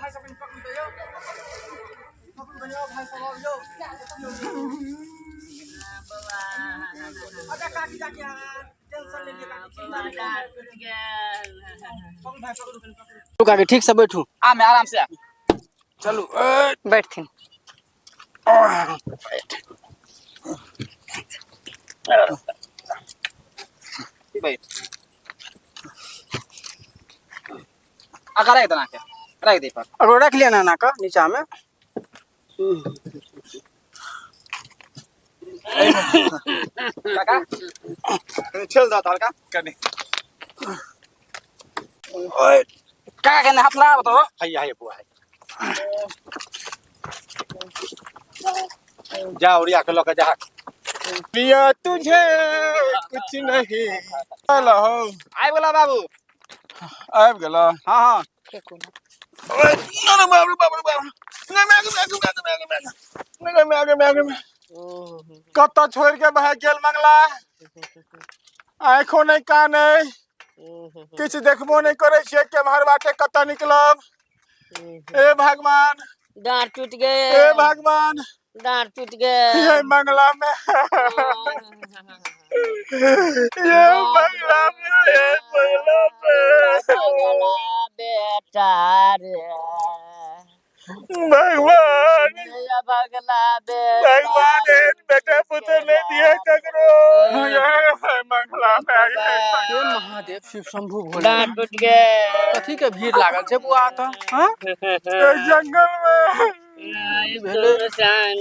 भाई सब कनी पकड़ू तऽ यौ, पकड़ू कनी, आउ भाई सब, आउ यौ। अच्छा काकी, काकी, अहाँ टेंशन नहि लिअ काकी, चिंता नहि करू। पकड़ू भाई, पकड़ू कनी, पकड़ू काकी, ठीक से बैठू। आमे आराम से। चलू। बैठथिन। बैठ आगा राख देना के, राख दे पर। अगर रख लिया ना का नीचा में। काका ठेल दो हल्का कनी। ओए काका के हाथ लगा बताओ। हैया हैया बुआ है, जा ओरिया के लऽ के जा। पिया तुझे कुछ नहीं हेलो। आबि गेला बाबू? आबि गेल। हाँ हाँ। कतऽ छोड़ के भागि गेल मंगला? आँखो नहि, कान नहि, किछु देखबो नहि करै छियै। केम्हर बाटे कतऽ निकलब? हे भगवान! डाँट टूट गए। हे भगवान! डाँट टूट गए। ये मंगला में, ये मंगला में, ये मंगला में। बेटा रे। भगवान! भगला बेटा। भगवान, एक बेटा पुत्र नहीं दिए ककरो, ये मंगला में। हे महादेव शिव शंभु भोले! डाँट टूट गए। कथी के भीड़ लागल छै बुआ तऽ? हाँ? ये जंगल में भेलै?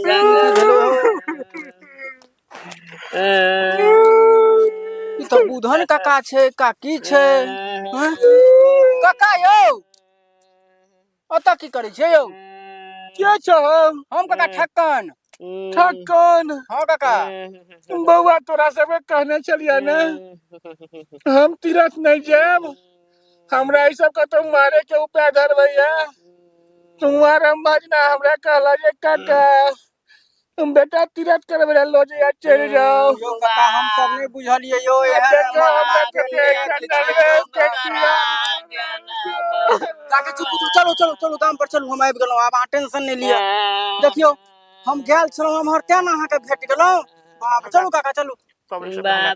भेलो। ई तऽ बुधन काका छै, काकी छै। हाँ? काका यौ, ओतऽ की करै छियै यौ? के छौ? हम काका ठक्कन। ठक्कन? हाँ काका। बौआ, तोरा सबके कहने छलियै ने, हम तीरथ नहीं जायब, हमरा ई सब कतौ मारे के उपाय धरबैया। तुम्हार हम बाजना हमरा कहला जे काका, तुम बेटा तीरथ करबै लए लऽ जइया, चलि जाओ। यौ काका, हम सब नहि बुझलियै यौ एहन। देखो हमरा के जंगल में के कीड़ा। काकी, चुप चुप, चलू चलू चलू, दाम पर चलू। हम आबि गेलहुँ, आब अहाँ टेंशन नहि लिअ। देखियौ, हम गेल छलहुँ एम्हर, तें ने अहाँके भेट गेलहुँ। बाप, चलू काका, चलू। बाप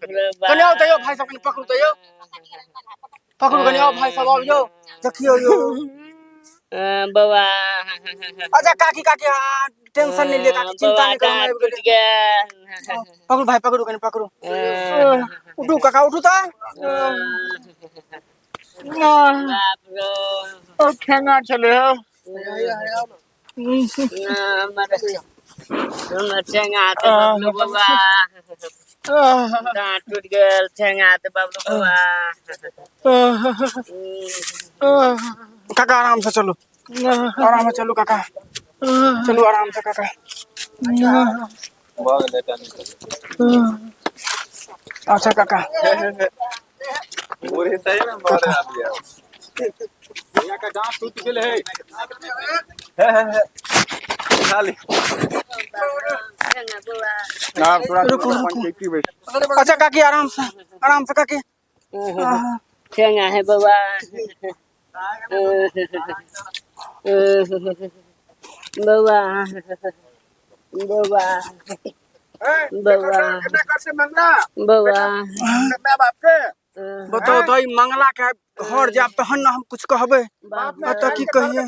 रे। कनी आउ तऽ यौ भाई सब, कनी पकड़ू तऽ यौ, पकड़ू कनी। आउ भाई सब, आउ यौ, देखियौ यौ। बौआ। अच्छा काकी, काकी, अहाँ टेंशन नहि लिअ काकी, चिंता नहि करू, हम आबि टूट गेलियै। गए। पकड़ू भाई, पकड़ू कनी, पकड़ू। उठू काका, उठू तऽ। बाप रे! ओ ठेंगा छलै हौ। हमर ठेंगा तऽ बबलू बौआ, दाँत टूटि गेल, ठेंगा तऽ बबलू बौआ। काका, आराम से चलू, आराम से चलू काका, चलू आराम से काका। अच्छा काका। भैया का दांत टूट गेल है। खाली। ठेंगा बौआ। रुकू रुकू। अच्छा काकी, आराम से, आराम से काकी। ठेंगा है बौआ। बौआ, बौआ, बौआ। बौआ। मैं बाप के बताओ तो, ई मंगला के घर जायब तहन ने हम कुछ कहबै। बाप। एतऽ की कहियै?